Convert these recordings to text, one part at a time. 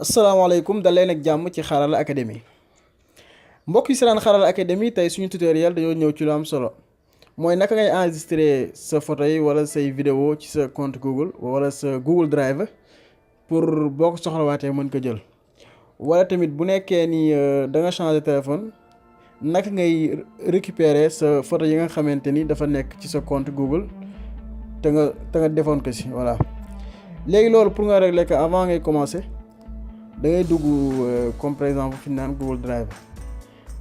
asalaamaaleykum dal leen ak jàmm ci Xarala Academy mbokk yi seetaan Xarala Academy tey suñu tutoriel dañoo ñëw ci lu am solo mooy naka ngay enregistrer sa photo yi wala say vidéo ci sa compte Google wala sa Google Drive pour boo ko soxlawaatee mën ko jël wala tamit bu nekkee ni da nga changer téléphone naka ngay récupérer sa photo yi nga xamante ni dafa nekk ci sa compte Google te nga defoon ko ci voilà léegi loolu pour nga régler ko avant ngay commencer. da ngay dugg comme par exemple fi naan Google Drive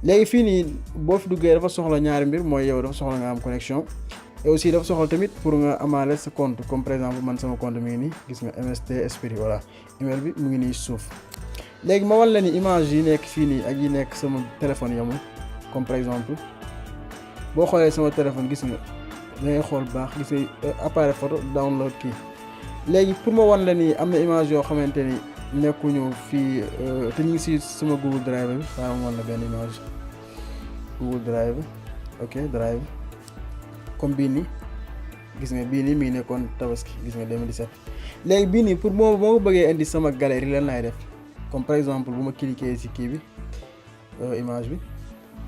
léegi fii nii boo fi duggee dafa soxla ñaari mbir mooy yow dafa soxla nga am connexion et aussi dafa soxla tamit pour nga amaale sa compte comme par exemple man sama compte mi ngi nii gis nga MST Esprit voilà email bi mu ngi nii suuf léegi ma wan la ni image yi nekk fii nii ak yi nekk sama téléphone yamul comme par exemple boo xoolee sama téléphone gis nga da ngay xool baax gis nga appareil photo download kii léegi pour ma wan la ni am na image yoo xamante ni nekkuñu fii te ñu ngi si sama Google Drive bi waaw moom la benn image Google Drive ok Drive comme bii nii gis nga bii nii mi ngi nekkoon tabaski gis nga 2017 léegi bii nii pour moo ko bëggee indi sama galerie lan laay def comme par exemple bu ma cliquer si kii bi image bi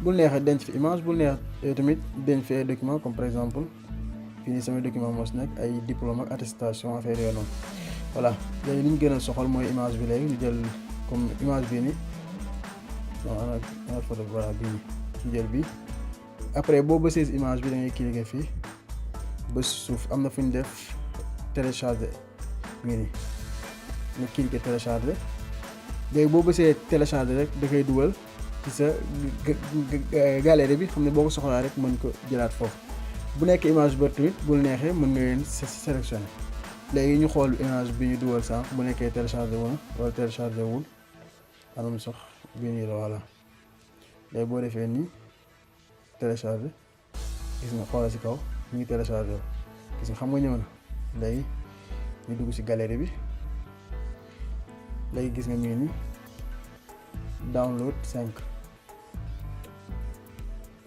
bul neexee denc fi image bul neex tamit denc fi ay document comme par exemple fii nii samay document moo si nekk ay diplôme ak attestation affaire yooyu noonu voilà léegi li ñu gën a soxal mooy image bi léegi ñu jël comme image bii nii photo bi voilà bii nii ñu jël bii après boo bësee si image bi da ngay cliquer fii ba suuf am na fu ñu def télécharger bii nii nga cliquer télécharger léegi boo bësee télécharger rek da koy dugal ci sa galerie bi xam ne boo ko soxlaa rek mën ko jëlaat foofu bu nekk image ba tamit bul neexee mën nga leen sélectionner léegi ñu xool image bi ñu dugal sànq bu nekkee téléchargé woon wala téléchargé wul anam sax bii nii la voilà léegi boo defee nii téléchargé gis nga xoolal si kaw ñu ngi téléchargé gis nga xam nga ñëw na léegi ñu dugg si galerie bi léegi gis nga mu ngi nii download 5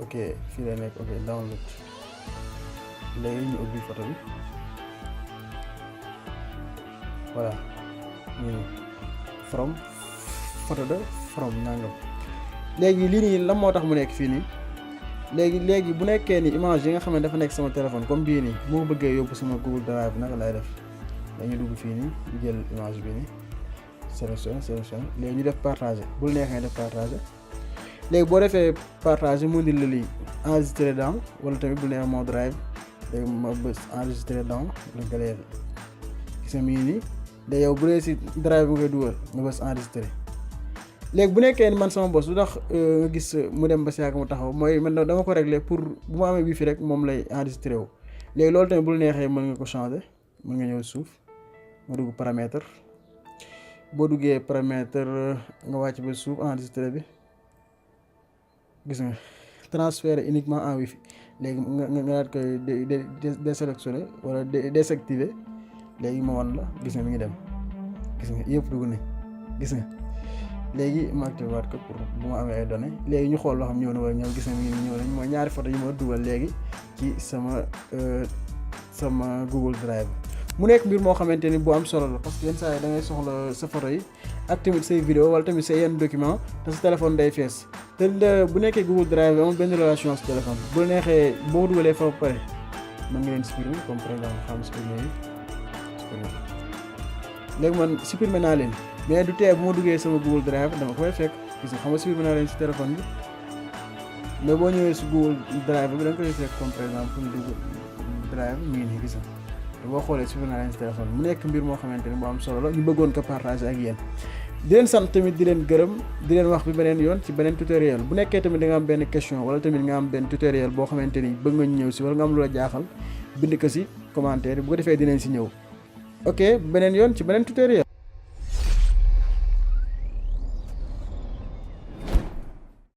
ok fii la nekk ok download léegi ñu ubbi photo bi. voilà from photo de from nangam léegi lii nii lan moo tax mu nekk fii nii léegi bu nekkee ni image yi nga xam ne dafa nekk sama téléphone comme bii nii moo bëggee yóbbu sama Google Drive naka lay def dañuy dugg fii nii ñu jël image bi nii sélectionné léegi ñu def partager bul neexee def partager léegi boo defee partager mu ndil la lii enregistrer dans wala tamit bu neexee moo drive léegi ma bës enregistrer dans la galerie gis nga mi ngi nii da yow bu dee si drive bi nga dugal nga bës enregistré léegi bu nekkee ni man sama bos lu tax nga gis mu dem ba si yàgg mu taxaw mooy man dama ko réglé pour bu ma amee wifi rek moom lay enregistré wu léegi loolu tamit bul neexee mën nga ko changer mën nga ñëw suuf nga dugg paramètre boo duggee paramètre nga wàcc ba suuf enregistré bi gis nga transférer uniquement en wifi léegi nga daat koy désélectionné wala désactiver léegi ma wan la gis nga mi ngi dem gis nga yëpp dugg nañ gis nga léegi ma activé waat ko pour bu ma amee ay données léegi ñu xool loo xam ñëw na wala ñëw gis nga mi ngi ñëw nañ mooy ñaari photo yi ma dugal léegi ci sama Google Drive mu nekk mbir moo xamante ni bu am solo la parce que yenn saa yi da ngay soxla sa photo yi ak tamit say vidéo wala tamit say yenn document te sa téléphone day fees te bu nekkee Google Drive amul benn relation sa téléphone bu la neexee boo dugalee fa ba pare mën nga leen supprimer comme par exemple xam supprimer yi léegi man supprimer naa leen mais du tee bu ma duggee sama Google Drive dama koy fekk gis nga xam nga supprimer naa leen si téléphone bi mais boo ñëwee si Google Drive bi da nga koy fekk comme par exemple ñu dugg Drive mi ngi nii gis nga boo xoolee supprimer naa leen si téléphone mu nekk mbir moo xamante ni bu am solo la ñu bëggoon ko partager ak yéen di leen sant tamit di leen gërëm di leen wax bi beneen yoon ci beneen tutoriel bu nekkee tamit da nga am benn question wala tamit nga am benn tutoriel boo xamante ni bëgg nga ñëw si wala nga am lu la jaaxal bind ko si commentaire bu ko defee dinañ si ñëw ok beneen yoon ci beneen tutoriel